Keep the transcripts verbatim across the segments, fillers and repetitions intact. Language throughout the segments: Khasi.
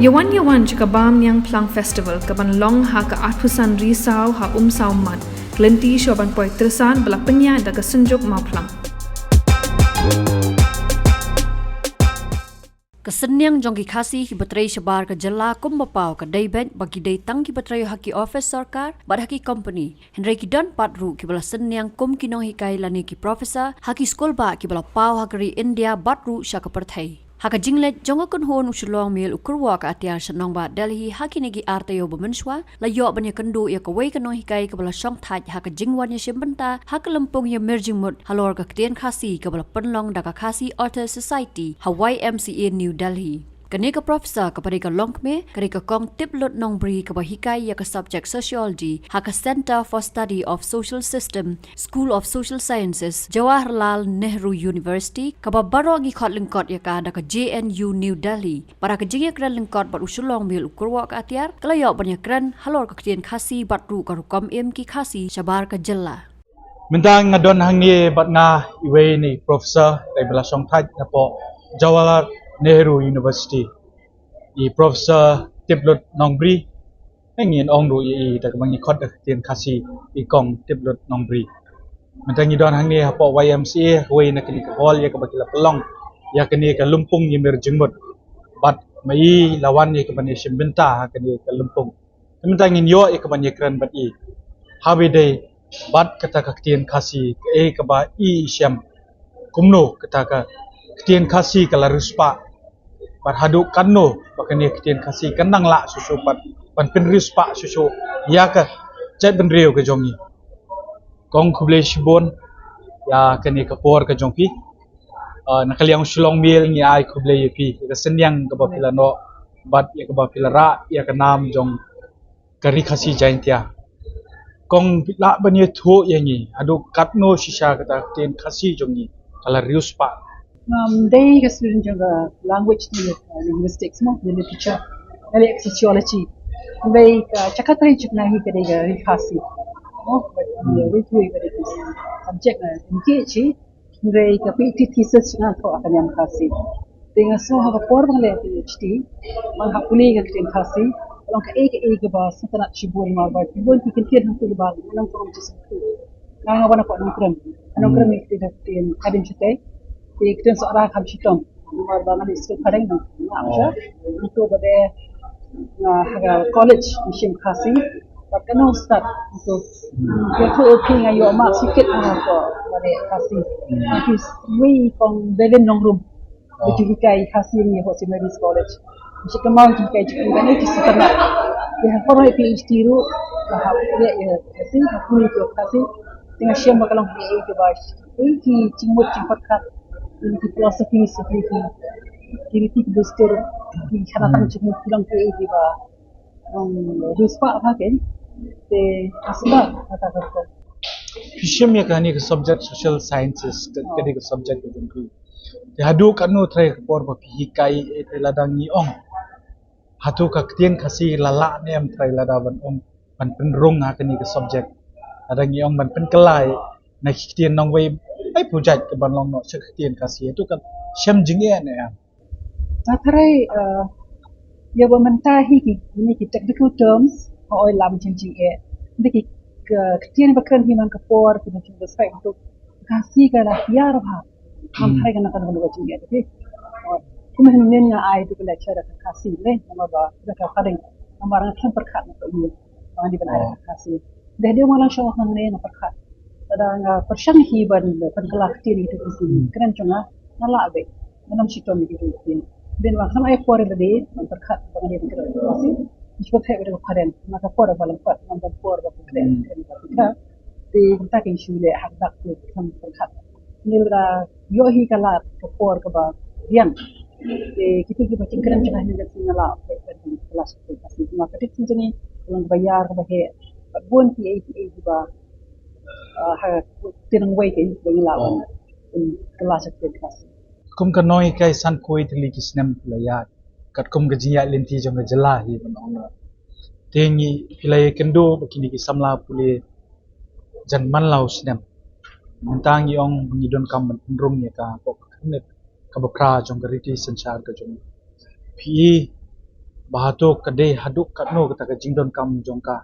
Ïawan ïawan sha ka Bamniang Phlang Festival kaban long ha ka arphew san Risaw ha Umsaw Mad. Ka lynti shuwa ban poi tyrsan ba la pynïaid da ka Synjuk Mawphlang. Ka synñiang jong ki Khasi kiba trei shabar ka jylla kumba paw ka dei beit ba ki dei tang kiba trei ha ki ophis sorkar bad ha ki kompani. Hynrei ki don pat ruh kiba la synñiang kum ki nonghikai lane ki professor ha ki skul bah kiba la paw ha ka ri India bad ruh sha ka pyrthei. Ha ka jingleit jong ka kynhun u Shillong Mail u kyrwoh ka atiar sha nongbah Delhi ha kine ki ar taïew ba mynshuwa, la ïoh ban ïakynduh ïa kawei ka nonghikai kaba la shongthait ha ka jingwan ïashim bynta ha ka lympung ïamir jingmut halor ka ktien Khasi kaba la pynlong da ka Khasi Authors Society ha Y M C A New Delhi. Kane ka professor kaba dei ka longkmie ka dei ka Kong Tiplut Nongbri kaba hikai ïa ka subject Sociology ha ka Centre for Study of Social System, School of Social Sciences, Jawaharlal Nehru University, kaba baroh ngi khot lyngkot ïa ka da ka J N U New Delhi. Para ka jingïakren lyngkot bad u Shillong Mail u kyrwoh ka atiar ka la ïoh ban ïakren halor ka ktien Khasi bad ruh ka rukom im ki Khasi shabar ka jylla. Mynta nga don hangne bad nga iwei na i professor kaba la shongthait napoh Jawaharlal Nehru University, i Professor Tiplut Nongbri. Ngin ong ruh ïa i da kaba ngi khot da ka ktien Khasi, i Kong Tiplut Nongbri. Mynta ngi don hangne hapoh Y M C A, kawei na kane ka hall ïa kaba ki la pynlong ïa kane ka lympung ïamir jingmut. Bad ma i la wan ïa kaban ïashim bynta ha kane ka lympung. Mynta ngin ïoh ïa kaban ïakren bad i. Haba ïadei bad kata ka ktien Khasi, kaei kaba i i shem, kumno kata ka ktien Khasi ka la riewspah, bad haduh katno ba kane ka ktien Khasi kan nang lah shuh shuh bad ban pynriewspah shuh shuh ïa ka jaitbynriew ka jong ngi. Kong, khublei shibun ïa kane ka por ka jong phi. Ah, na ka liang Shillong Mail ngi ai khublei ïa phi ïa ka synñiang kaba phi la noh bad ïa kaba phi la rah ïa ka nam jong ka Ri Khasi Jaiñtia. Kong, lah ban ïathuh ïa ngi haduh katno shisha kata ka ktien Khasi jong ngi ka la riewspah? Ngam dei ka student jong ka language ne, uh, linguistics mo, ne literature, ne ka sociology. Ngam dei ka jaka trei jong nga hi ka dei ka Ri Khasi. Mo, but, uh, wei wei ka dei ka subject, uh, engage hi. Hynrei ka PhD thesis nga ka ha ka niam Khasi. Te nga sngew ha ka por ba nga leh PhD, ba nga hap pule ka ktien Khasi, ka long kaei kaei kaba sngewtynnat shibun namar ba shibun ki kyntien hangtu ba nga nang kren shisha. Nga nga wan napoh Nongkrem. Nongkrem ïa ka ktien Khading shatei. Te ka ktien Sohra kham shitom. Namar ba nga dei skul Khading nang nga sha. Hangtu ba dei nga ha ka college nga shim Khasi. Bad ka nongstad hangtu. Ïathuh ïa phi nga ïoh marks shikit ha ka ba dei Khasi. Ki wei i Kong Devin Nongrum. Ba ju hikai Khasi ngi hapoh Saint Mary's College. Shi kamau ki hikai jingkynmaw ki sngewtynnat. Ïa ha por PhD ruh nga hap ïa ïa Khasi, nga pule ïa Khasi. Te nga shem ba ka long kaei kaba, kaei ki jingmut jingpyrkhat, kaei ki philosophy, kaei ki, ki riti ki dustur, ki khanatang jingmut ki long kaei kiba, um, riewspah ha ken. Te nga sngewtynnat kata ka rukom. Phi shim ïa kane ka subject social sciences, ka, ka dei ka subject ka jong phi. Te haduh katno trai ka por ba phi hikai, eh, te lada ngi ong, hato ka ktien Khasi la lah ne em trai lada ban ong ban pynrung ha kane ka subject? Lada ngi ong ban pynkylla na ki ktien nongwei, ai pujat ka ban long noh sha ka ktien Khasi, hato ka shem jingeh ne em? Nga tharai, eh, ïa ba mynta hi ki, kine ki technical terms, nga oi lam jing jingeh. Nda ki, ka, ktien ba kren hi man ka por, ki ba jing respect untuk Khasi ka la hiar ba. Ngam tharai ka na ka na ka jingeh, okay. Kumba hynnin nga ai tu ka lecture da ka Khasi le, namar ba da ka Khading, namar nga khlem pyrkhat na ka u. Ba ngi ban ai da ka Khasi. Dei dei nga lang shong hangne nga pyrkhat. Lada nga pyrshang hi ban pynkylla ktien ïa tu ka Khasi. Kren jong nga, nga lah beit. Nga nang shitom ïa tu ka ktien. Dei ba khlem ai por ïa lade ban pyrkhat ba ngi ban kren ka Khasi. Ngi shu pyrkhat ïa ka Khading. Nga ka por ba lang pat, nga ban por ba pyrkhat. Te kumta kin shu leh hak dak te khlem pyrkhat. Ngi la ïoh hi ka lad ka por kaba biang. Te kitu kiba jingkren jong nga hi ka sngi nga la peit ka dei ka lad ka sngi. Nga ka dei sngi jong ngi ka long kaba ïar kaba heh. Ka bun kiei kiei kiba, ah, ha ktien nongwei kiba ngi la wan ka lad ka sngi. Kum ka nonghikai san khyndai tylli ki snem la ïaid. Katkum ka jingïaid lynti jong ka jylla hi ban ong. Te ngi phi la ïakynduh ba kine ki samla pule jan man la u snem. Mynta ngi ong ngi donkam ban pynrung ïa ka hapoh ka khyrnit kaba phra jong ka riti synshar ka jong ngi. Phi i ba hato ka dei haduh katno kata ka jingdonkam jong ka.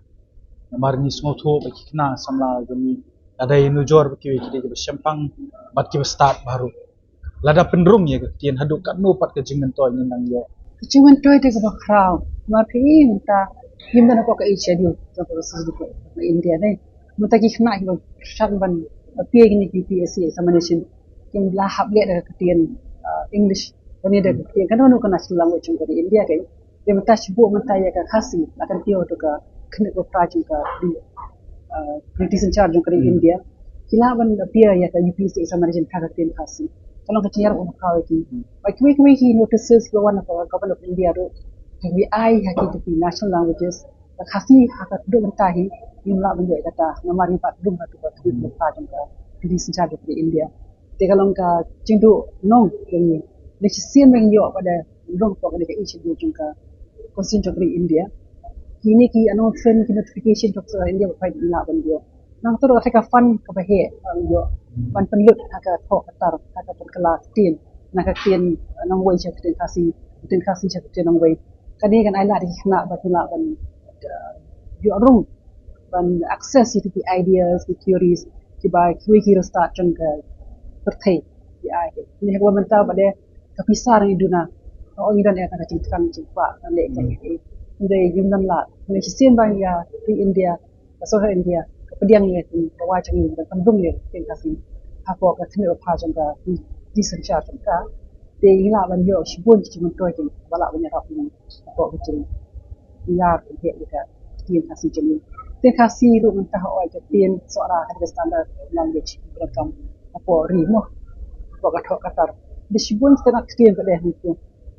Namar ngi sngewthuh ba ki khynnah samla jong ngi lada ïanujor ba kiwei ki dei kiba shemphang bad kiba stad baroh. Lada pynrung ïa ka ktien, haduh katno pat ka jingmyntoi ngin nang ïoh? Ka jingmyntoi te kaba khraw. Namar phi i mynta ngim don hapoh ka eighth schedule jong ka Constitution ka India ne. Mynta ki khynnah kiba sdang ban appear kine ki U P S C examination kim lah hap leh da ka ktien, ah, English, lane da ka ktien kano kano ka national language jong ka ri India ka. Te mynta shibun mynta ïa ka Khasi la kyntiew haduh ka khyndiat ba phra jong ka ri, ah, British in charge jong ka ri India. Ki lah ban appear ïa ka U P S C examination ha ka ktien Khasi. Ka long ka jingïarap kaba khraw ïa ki. Bad kiwei kiwei ki notices kiba wan na ka Government of India ruh, kiba ai ha ki, ki national languages, ka Khasi ha ka khyndit mynta hi ngim lah ban ïoh ïa kata namar ngi pat rung ha ka khyndit ba phra jong ka British in charge jong ka ri India. Te ka long ka jingduh nong ïa ngi. Lada shisien ba ngi ïoh ba dei rung hapoh kane ka eighth schedule jong ka Constitution jong ka ri India. Kine ki announcement, ki notification jong ka India ba phi lah ban ïoh. Nangta ruh ka fund kaba heh ban ïoh ban pynlut ha ka thoh ka tar, ha ka pynkylla ktien na ka ktien, eh, nongwei sha ka ktien Khasi, ktien Khasi sha ka ktien nongwei. Kane kan ai lad ïa ki khynnah ba ki lah ban, eh, ïoh rung ban access ïa ki ideas, ki theories kiba kiwei ki riewstad jong ka pyrthei ki ai. Kine ha kaba mynta ba dei ka pisa ngi duna. Ka ong ngi don ïa ka jingthrang jingkwah ka leh ka. Hynrei ngim don lad. Hynrei shisien ba ïa ka India, ka sorkar India ka pdiang ïa ki dawa jong ngi ban pynrung ïa ka ktien Khasi hapoh ka khyndiat ba phra jong ka British in charge jong ka. Te ngi lah ban ïoh shibun ki jingmyntoi kiba lah ban ïarap ngi hapoh ka jing ïar ka heh ïa ka ktien Khasi jong ngi. Ktien Khasi ruh mynta hooid ka ktien Sohra ha ka standard language ba donkam hapoh ri mo, hapoh ka thoh ka tar. Dei shibun ki tnat ktien ba dei hangto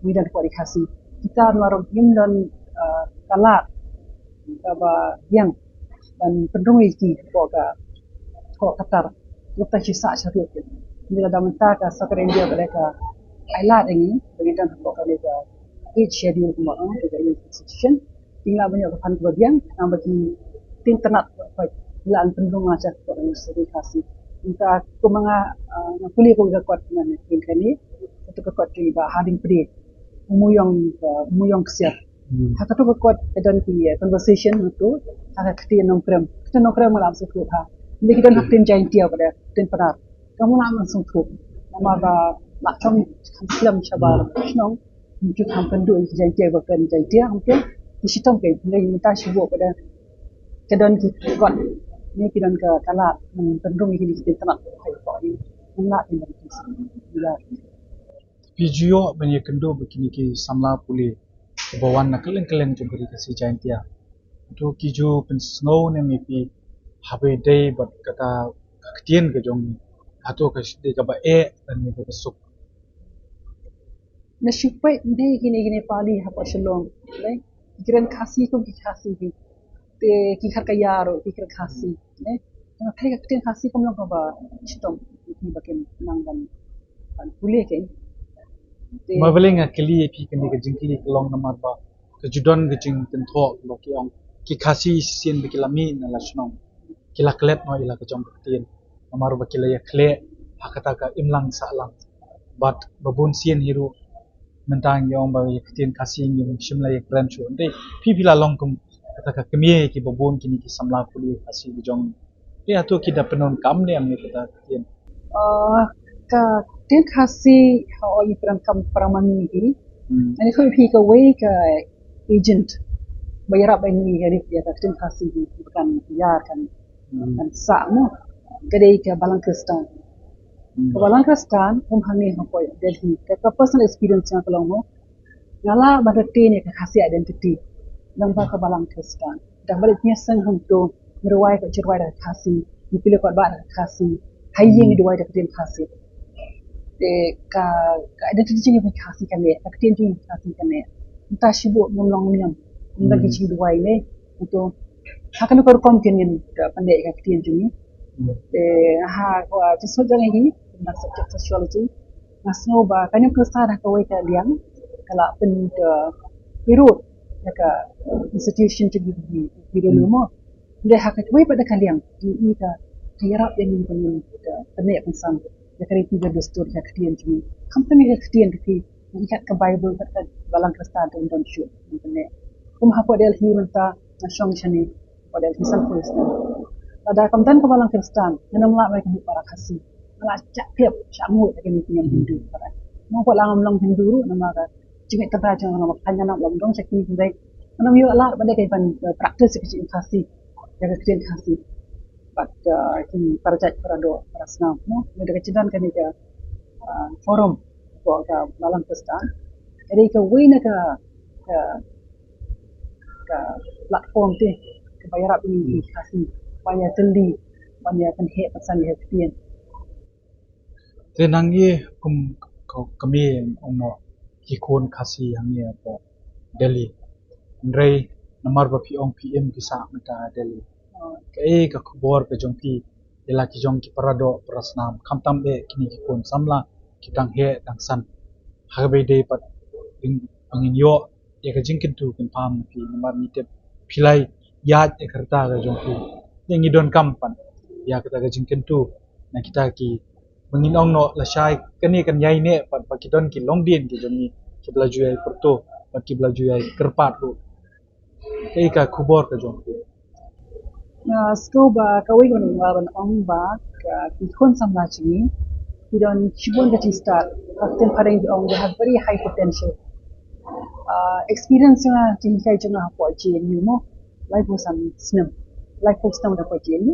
ngi don hapoh ri Khasi. Kita namar ngim don, ah, ka lad kaba biang ban pynrung ïa ki hapoh ka thoh ka tar. Ngi ta shisha sha ruh. Ngi la da mynta ka sorkar India ba dei ka ai lad ïa ngi ba ngi don hapoh kane ka eighth schedule kumba ong ka Union Constitution. Ngi lah ban ïoh ka fund kaba biang namar ki ktien tnat ba ngi lah ban pynrung ha ka University Khasi. Mynta kumba nga, ah, nga pule ko ka kot na ktien kane. Katu ka kot jong i Bah Harding Phre, u Mooyong, ah, u Mooyong Ksiar. Hmm. Ha katu ka kot ka don ki, eh, conversation hangto ha ka ktien Nongkrem. Ktien Nongkrem nga la sngewthuh ha. Hynrei ki don ha ktien Jaintia bad ktien Pnar. Kam lah ban sngewthuh. Namar ba la chong kham slem shabar shnong. Mynta kham kynduh ïa ki Jaintia bad ktien Jaintia, hangto ki shitom ki, hynrei mynta shibun bad ka don ki kot ne ki don ka, ka lad ban pynrung ïa ki ktien tnat ha ka pdeng. Nga lah ban ïa. Phi ju ïoh ban ïakynduh bad kine ki samla pule kiba wan na kylleng kylleng jong ka ri Khasi Jaintia. Hato ki ju pynsngew ne em ïa phi haba ïadei bad kata ka ktien ka jong ngi? Hato ka dei kaba eh lane kaba suk? Na shu peit ïa kine kine pali hapoh Shillong, ne? Ki kren Khasi kum ki Khasi hi. Te ki khat ka ïa ruh ki kren Khasi, ne? Nga thei ka ktien Khasi kam long kaba shitom ïa ki ba kin nang ban, ban pule kein. Te ma balei nga kylli ïa phi kane ka jingkylli ka long namar ba ka ju don ka jingkynthoh ba ki ong ki Khasi shisien ba ki la mih na la shnong ki la klet noh ïa la ka jong ka ktien. Namar ba ki la ïakhleh ha kata ka imlang sahlang. Bad ba bun sien hi ruh mynta ngi ong ba ïa ka ktien Khasi ngim shym la ïakren shuh. Hynrei phi phi la long kum kata ka kmie ïa kiba bun kine ki samla pule Khasi ki jong ngi. Te hato ki da pyndonkam ne em ïa kata ka ktien? Ah, ka ktien Khasi ha u ïa pyndonkam para mane hi. Hmm. Ani kho phi kawei ka agent ba ïarap ïa ngi ïa rit ïa ka ktien Khasi hi ba kan ïar kan Hmm. Kan sah mo. Ka dei ka Balang Khristan. Hmm. Ka Balang Khristan, um hangne hapoh Delhi. Ka, ka personal experience jong nga ka long mo. Nga lah ban retain ïa ka Khasi identity. Lyngba ka Balang Khristan. Tang ba leit ngi seng hangto, ngi rwai ka jingrwai da ka Khasi, ngi pule kot ba da ka Khasi. Ha ïing ngi duwai da ka ktien Khasi. Te ka, ka identity jong ngi Khasi kane, ka ktien jong ngi Khasi kane. Mynta shibun ngim long niam. Mynta ki jingduwai ne. Hangto ha kano ka rukom kein ngin, uh, pyndep ïa ka ktien jong ngi. Hmm. Te ha ka, uh, jingsoh jong ngi hi na subject sociology. Nga sngew ba ka niam Khristan ha kawei ka liang ka la pyn, uh, erode ïa ka institution jong ngi hi, hi ruh mo. Hynrei ha kawei pat ka liang ngi i ka, ka ïarap ïa ngi ba ngin, uh, pyndep pynsang ïa ka riti ka dustur ïa ka ktien jong ngi. Khamtam ïa ka ktien jong ngi. Ngi kat ka Bible, kat ka Balang Khristan te un don shuh mynta ne. Kum hapoh Delhi mynta nga shong shane, hapoh Delhi san phew snem. Lada kam don ka Balang Khristan, ngam lah ban ïa ka para Khasi. Nga lah shah klep, shah ngut ïa kine ki niam Hindu para. Mo, hapoh la ngam long Hindu ruh, namar ka jingïeit tynrai jong nga, namar ka ngam long dong sha kine ki dei. Ngam ïoh lah ba dei ka ban, eh, practice ïa ka jingim Khasi, ïa ka ktien Khasi. Bad, eh, ki para jait, para doh, para snam, no? Ngi da ka jingdon kane ka, eh, forum, ko ka Balang Khristan. Ka dei kawei na ka, ka, ka platform te, kaba ïarap ïa ngi ki Khasi ban ïatylli, ban ïa pynheh pynsan ïa ka ktien. Te nang ïa kum ka, ka mei ong mo, ki khun Khasi hangne hapoh Delhi. Hynrei namar ba phi ong phi im phi sah mynta Delhi, kaei ka khubor ka jong phi ïa la ki jong ki para doh para snam, khamtam eh kine ki khun samla ki dang heh dang san, ha kaba ïadei pat ding ba ngin ïoh ïa ka jingkyntu kynpham na phi, namar ngi tip phi la ïaid ïa ka rta ka jong phi. Ngi donkam pat ïa kata ka jingkyntu na kita ki, ba ngin ong noh lashai kane kan ïai neh pat ba ki don ki longdien ki jong ngi kiba la ju ïai pyrto bad kiba la ju ïai kyrpad ruh. Kaei ka khubor ka jong phi? Nga sngew ba kawei ka ban ong ba ka ki khun samla jong ngi ki don shibun ka jingstad. Ka ktien phareng ki ong they have very high potential. Ah, experience jong nga, jinghikai jong nga hapoh J N U mo, laiphew san snem. Laiphew snem hapoh J N U,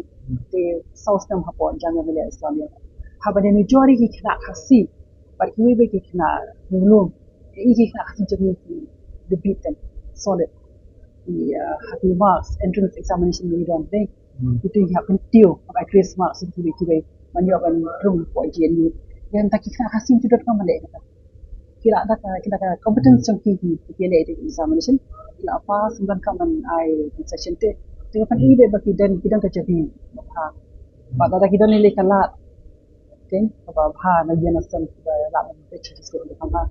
te saw snem hapoh Jamia Millia Islamia. Haba dei nujor ïa ki khynnah Khasi bad kiwei pat ki khynnah Mawlum, ïa ki khynnah Khasi jong ngi ki dei beaten solid. Ki, ah, ha ki marks, entrance examination ngi don te, ki tu ïa kyntiew, haba grace marks kiwei kiwei, ban ïoh ban rung hapoh J N U. Ïa kata ki khynnah Khasi ki dei ka mane kata. Ki la da ka, ki la da ka competence jong ki, ki, ki leh ïa ka examination. Ki la pass, ym don kam ban ai concession te. Te ka pyni ba ki don, ki don ka jabi ba bha. Bad lada ki don ïa ka lad, okay, kaba bha na ïing na sem, kaba lah ban peit sha ka skul kaba bha.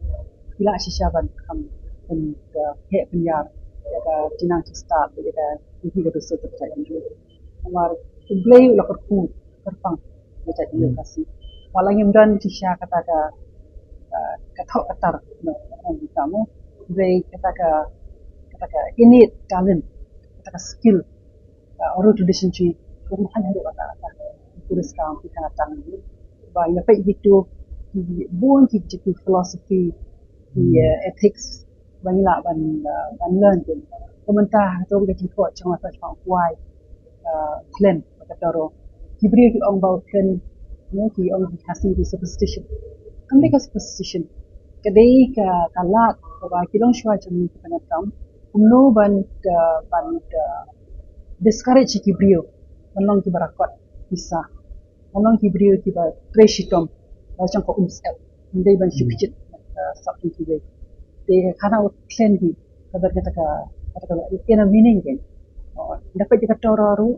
Ki lah shisha ban kham, ban, uh, heh pynïar ïa ka jingnang jingstad, ïa ka, ïa ka dustur kaba jait. Namar U Blei u la kyrkhu kyrpang ïa ka jait ïing Khasi. Wat la ngim don shisha kata ka, ah, ka thoh ka tar, no, ong kita mo. Hynrei kata ka, kata ka innate talent, kata ka skill, ah, oral tradition jong ngi, ka mut haduh katta katta. Puriskam ki khanatang, ba ngi peit kito ki bun ki, ki philosophy, ki, eh, ethics, ba ngi lah ban, eh, ban learn. Te mynta ha kato ka jingthoh jong nga, ka jingthoh kwai, eh, khlem, ba ka Taro. Ki briew ki ong ba u khlem, ne, ki ong ki Khasi ki superstition. Kam dei ka superstition. Ka dei ka, ka lad kaba ki longshuwa jong ngi ki pyndonkam kumno ban, eh, ban, eh, discourage ki briew ban long kiba rakot pisa. Ban long ki briew kiba trei shitom, ba shong ka umsyep. Ym dei ban shu pynjot, eh, sap jong kiwei. Te khana u khlem hi, ka don kata ka, kata ka inner meaning kein. Oh, da peit ka Taro ruh,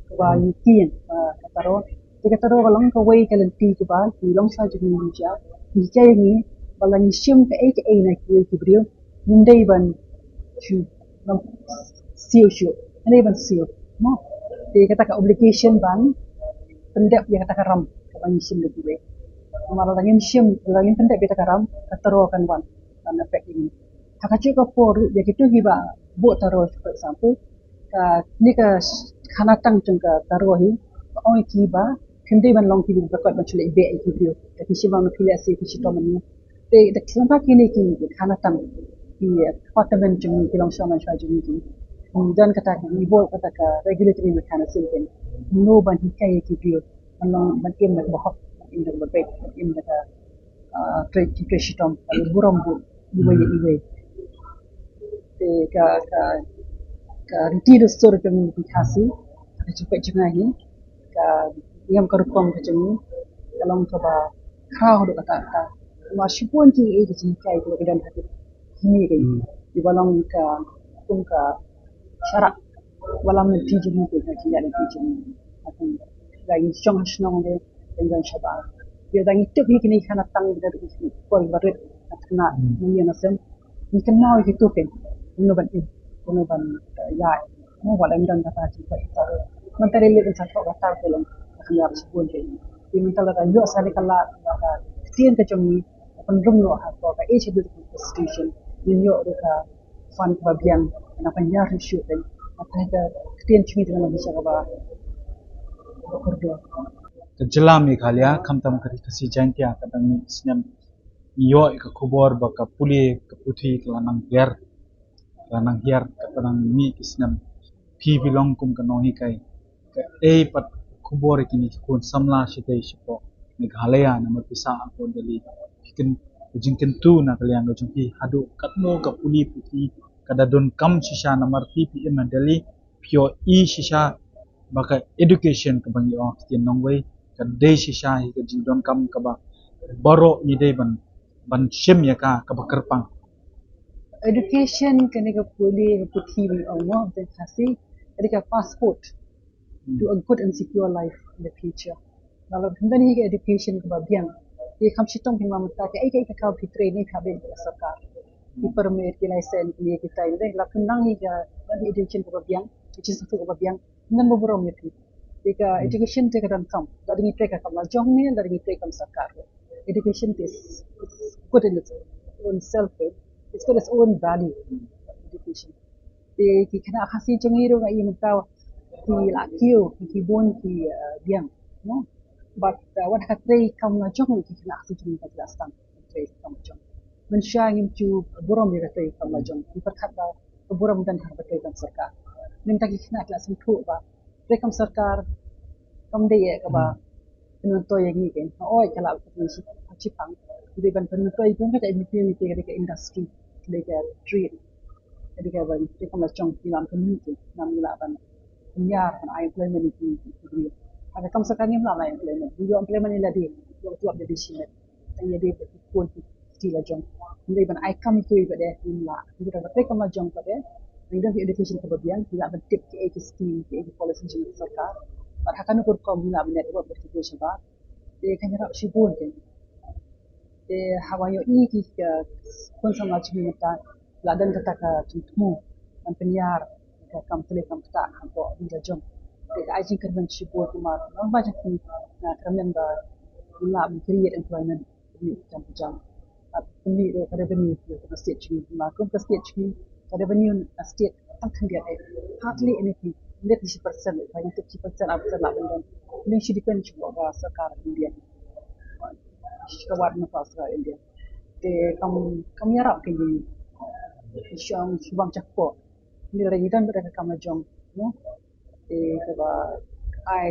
kaba ngi kien, eh, ka Taro. Te ka Taro ka long kawei ka lynti kaba ki longshuwa jong ngi ki jia, ki jia ïa ngi ba la ngi shim kaei kaei na kiwei ki briew, ngim dei ban shu, ban siew shuh, ngim dei ban siew. Mo, te kata ka obligation ban pyndep ïa kata ka ram kaba ngi shim da kiwei. Namar lada ngim shim, lada ngim pyndep ïa kata ka ram, ka Taro kan wan ban affect ïa ngi. Ha kajuh ka por ruh, ïa kito kiba buh Taro, for example, ka, kane ka khanatang jong ka Taro hi ka ong ïa ki ba kim dei ban long kiba rakot ban shu leit beh ïa ki briew. Te ki shim, ba phi leh shi, ki shitom ïa ngi. Te da khlem ba kine ki khanatang, ki, eh, department jong ngi, ki longshuwa manshuwa jong ngi, ki, hmm, don kata ka, ngi buh kata ka regulatory mechanism kein, kumno ban hikai ïa ki briew ban long, ban im da kaba hok, ban im da kaba beit, ban im da ka, ah, trei, trei shitom, ban burom bad iwei ïa iwei. Te ka, ka, ka riti dustur jong ngi ki Khasi, ka jingpeit jong nga hi, ka niam ka rukom ka jong ngi ka long kaba khraw haduh katta katta. Namar shibun kiei kiei ki jinghikai kiba ki don ha kine ki, kiba long ka, kum ka sharak ba lam lynti jong ngi, ka jingïaid lynti jong ngi. Ka jingïaid shong ha shnong de, ka jingïaid shabar. Ïa, da ngi tip hi kine ki khanatang, ki da ki por ba rit, ka khynnah, ngi ïa na sem. Ngi kynmaw ïa kito kein, kumno ban im, kumno ban, eh, ïaid. Mo, wat la ngim don kata ka jingpeit Taro, mynta dei leit ban sa thoh ka Taro ka long ka khyndiat shibun kein. Te mynta lada ïoh sa ïa ka lad, ka ktien ka jong ngi, ka pynrung noh ha ka, ka eighth schedule ka constitution. Ïoh ruh ka fund ba biang na pynïar issue ka. Ka ktien chumi tengah lagi sa kaba kordor. Ka jylla Meghalaya khamtam ka Ri Khasi Jaiñtia ka dang mih snem ngi ïoh ka khubor ba ka pule ka puthi ka la nang hiar, ka la nang hiar ka dang mih ki snem. Phi phi long kum ka nonghikai, kaei pat khubor ïa kine ki khun samla shatei shapoh Meghalaya namar phi sah hapoh Delhi? Phi kyn, ka jingkyntu na ka liang ka jong phi haduh katno ka pule puthi ka da donkam shisha namar phi phi im ha Delhi, phi ïohi shisha ba ka education kaba ngi ong ha ktien nongwei ka dei shisha hi ka jingdonkam kaba baroh ngi dei ban, ban shim ïa ka kaba kyrpang. Education kane ka pule ka puthi ba ngi ong mo ha ktien Khasi ka dei ka passport to a good and secure life in the future. Lada ym don hi ka education kaba biang, te kham shitom phin wan mynta kaei kaei ka kam phi trei ne ka beiñ ka sorkar. Ki permit, ki license, ki ne ki tai, te lada phin nang hi ka education kaba biang, ka jingsngewthuh kaba biang, ngan ba burom ïa phi. Te ka education te ka donkam, lada ngi trei ka kam la jong ne lada ngi trei kam sorkar. Education is, is good in its own self, eh. It's got its own value. Education. Te ki khynnah Khasi jong ngi ruh nga i mynta ki la kiew ki bun ki, uh, biang, no? But, uh, wat ha ka trei kam la jong ki khynnah Khasi jong ngi ka la stang trei kam la jong. Mynshuwa ngim ju burom ïa ka trei kam la jong. Ngi pyrkhat ba ka burom don ha ka trei kam sorkar. Mynta ki khynnah ki la sngewthuh ba trei kam sorkar kam dei ïa kaba pynmyntoi ïa ngi, kein. Hooid ka lah ban pynmyntoi shipang, dei ban pynmyntoi kum ka, ka industry, ka dei ka trade, ka dei ka ban, dei ka la jong ki lam pynmyntoi, nam ngi lah ban pynïar ban ai employment ïa ki, ïa ki. Haba kam sorkar ngim lah ban ai employment, ïoh employment ïa lade, ïoh jop ïa lade shimet. Tang ïa dei ba ki khun ki sti la jong. Dei ban ai kam ïa kiwei pat de, ngim lah. Ngi dei ban trei kam la jong pat de. Ngi don ki education kaba biang, ngi lah ban tip kiei ki scheme, kiei ki policy jong ka sorkar. Bad ha kano ka rukom ngi lah ban network bad kiwei shabar. Te kan ïarap shibun kein. Te haba ïohi ki, ki khun samla jong ngi mynta la don kata ka jingthmu ban pynïar ka kam pule kam ktah hapoh ri la jong. Te ka ai jingkyrmen shibun namar nang ba jong ki, na kyrmen ba ngin lah ban create employment. Pynmih ka kam ka jam. Bad pynmih ruh ka revenue ka state jong ngi. Namar kum ka state jong ngi ka revenue na state tang khyndiat eh. Hardly anything. Less than shi percent, less than shi percent, ar percent lah ban don. Kane shi depend shapoh ka sorkar India. Shi ka wad na ka sorkar India. Te kam, kam ïarap kein ïa ngi. Shong shibang jakpoh. Ngi la ngi don bad ka kam la jong, no? Te kaba ai,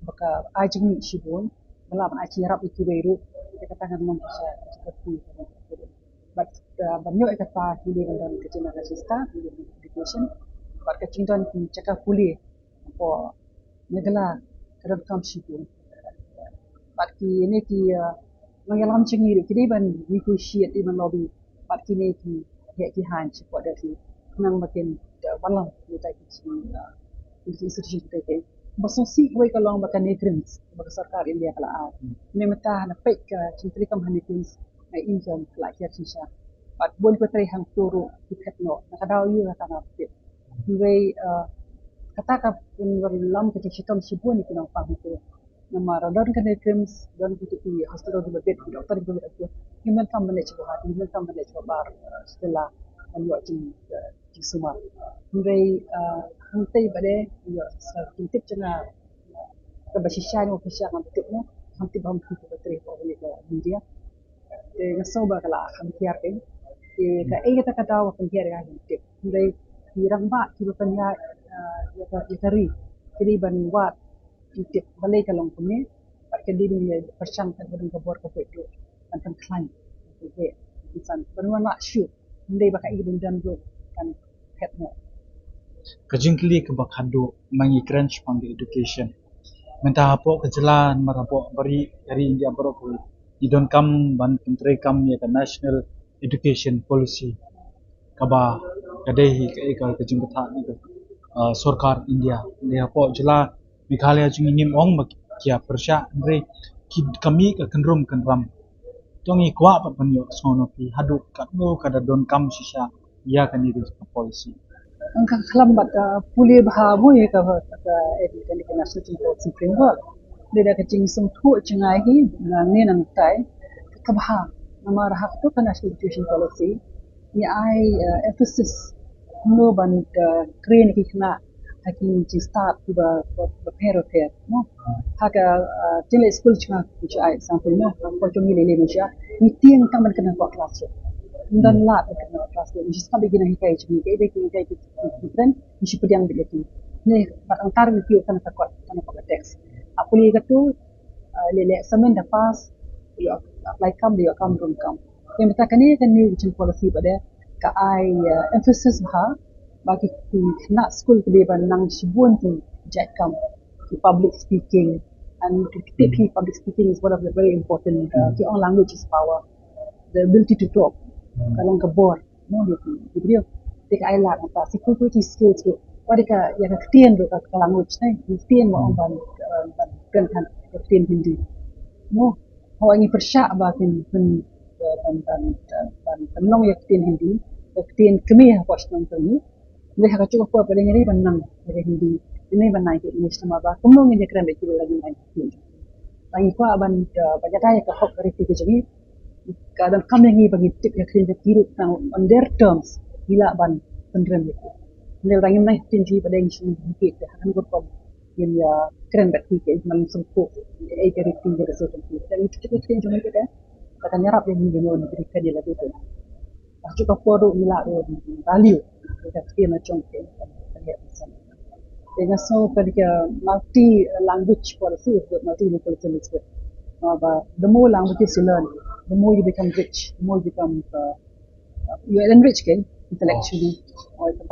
ba ka ai jingmih shibun, ba lah ban ai jingïarap ïa kiwei ruh, te kata ngan ong ka sha, ka sha ka phi. Bad, uh, ban ïoh ïa kata ki dei ban don ka jingïarap ka jingstad, ki dei ban education, bad ka jingdon ki jaka pule hapoh Meghalaya ka donkam shibun. Bad kine ki, uh, nongïalam jong ngi ruh ki dei ban negotiate, dei ban lobby bad kine ki heh ki haiñ shapoh Delhi khnang ba kin, uh, wallam ïa kita ki jing, uh, ki institution kita ki. Ba sngewsih kawei ka long ba ka NEIGRIHMS ba ka sorkar India ka la ai. Mynta na peit ka jingtrei kam ha NEIGRIHMS, nga i ka la hiar shisha. Bad bun ki trei hangto ruh ki phet noh. Na ka daw ïa kata nga peit. Hynrei, uh, kata ka pynwanlam ka jingshitom shibun ïa ki nongpang hangto. Namar don ka NEIGRIHMS, don kita ki hospital kiba bit, ki doktor kiba bit, ngim donkam ban leit sha bhar, ngim donkam ban leit sha bhar, uh, sha jylla ban ïoh jing, uh, jingsumar. Hynrei, uh, hangtei pat de ïoh sa jingtip jong nga, uh, kaba shisha, nga shisha ngam tip, no, ngam tip ba hangtei kiba trei hapoh India. Te nga sngew ba ka la kham hiar kein. Te kaei kata ka daw ba pynhiar ïa ka jingtip? Hynrei ki rangbah kiba pynïaid, ah, ïa ka, ïa ka ri ki dei ban wad jingtip balei ka long kumne. Bad ka dei ban ïa pyrshang kat ba don ka bor ka buit ruh ban pynkhlaiñ. Te ban wan lah shuh. Hynrei ba kaei ba don ruh kan phet noh. Ka jingkylli kaba khadduh ma ngi kren shaphang ka education. Mynta hapoh ka jylla namar hapoh ba ri, ka ri India baroh kawei ngi donkam ban pyntreikam ïa ka National Education Policy kaba ka dei hi ka, ka, ka jingbatai na ka, uh, sorkar India. Dei hapoh jylla Meghalaya jong ngi ngim ong ba ki ïa pyrshah, hynrei ki, ka mih ka kynrum kynram. To ngi kwah pat ban ïoh sngewthuh haduh katno ka da donkam shisha ïa kane ka policy. Nga khlem pat, uh, pule bha mo ïa ka, ka, eh, ka, ka National Education Policy Framework. Dei da ka jingsngewthuh jong nga hi, nga ne nangtai ka bha. Namar ha kato ka National Education Policy ngi ai, uh, emphasis kumno ban, uh, train ki khynnah ha ki jingstad kiba, ba, bapher bapher, no? Ha ka, uh, jingïaleh skul jong nga, jong nga example, no? Ka por jong ngi lei lei mynshwa, ngi tieng tang ban kynnoh ha classroom. Ym don lad ban kynnoh ha classroom. Ngi shu sngap ïa ki nonghikai jong ngi, kaei ba ki nonghikai ki, ki kren, ngi shu pdiang beit ïa ki. Ne, bad nangta ngi kiew tang ha ka kot, tang ha ka kot ka test. Haba pule katto, uh, leh leh assignment da pass, ïoh apply kam, ïoh kam, rung kam. Te mynta kane ka new education policy pat de ka ai, uh, emphasis bha ba ki, ki khynnah skul ki dei ban nang shibun ki jait kam, ki public speaking, and ki tip hi public speaking is one of the very important, uh, ki ong language is power, the ability to talk, ka long ka bor, no, ïa ki, ïa ki briew. Te ka ai lad mynta security skills ruh, wat ïa ka, ïa ka ktien ruh, ka, ka language, ne, ka ktien ma ong ban, uh, ban kren ha ka ktien Hindi. No, haba ngi pyrshah ba kin, kin, eh, ban, ban, ban, ban pynlong ïa ka ktien Hindi, ïa ka ktien kmie ha ka shnong jong ngi. Hynrei ha kajuh ka por pat de ngi dei ban nang ïa ka Hindi, ngi dei ban nang ïa ka English, namar ba kumno ngin ïakren bad ki ba la ngi nang ïa ka ktien jong ngi. Ba ngi kwah ban, eh, ban ïada ïa ka hok ka riti ka jong ngi. Ka donkam ïa ngi ba ngin tip ïa ka ktien jong ki ruh, tang on their terms ngi lah ban pynrem ïa ki. Hynrei lada ngim nang ïa ka ktien jong ngi pat de ngi shu ngi tip ïa ka, ha kane ka rukom ngin ïa kren bad ki, ki man sngewthuh ïa ka riti ïa ka sngewthuh. Te ngi tip ïa ka ktien jong ngi pat de, ka kan ïarap ïa ngi ban ïa kren ïa lade te. Kajuh ka por ruh ngi lah ruh ban value ïa ka ktien la jong ki. Te nga sngew ba ka multi language policy is good, multilingualism is good. Namar ba the more languages you learn, the more you become rich, the more you become, uh, you are enriched, okay, intellectually, or the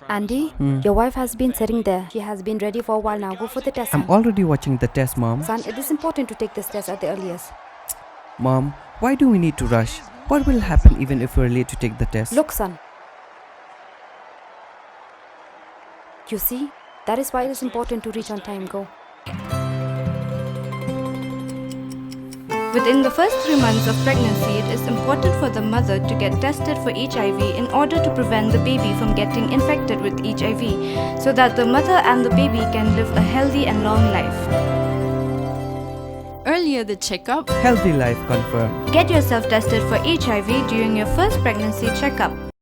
Andy, your wife has been sitting there. She has been ready for a while now. Go for the test. I'm already watching the test, Mom. Son, it is important to take this test at the earliest. Mom, why do we need to rush? What will happen even if we're late to take the test? Look, son. You see, that is why it is important to reach on time. Go. Within the first three months of pregnancy, it is important for the mother to get tested for H I V in order to prevent the baby from getting infected with H I V, so that the mother and the baby can live a healthy and long life. Earlier the checkup, healthy life confirmed. Get yourself tested for H I V during your first pregnancy checkup.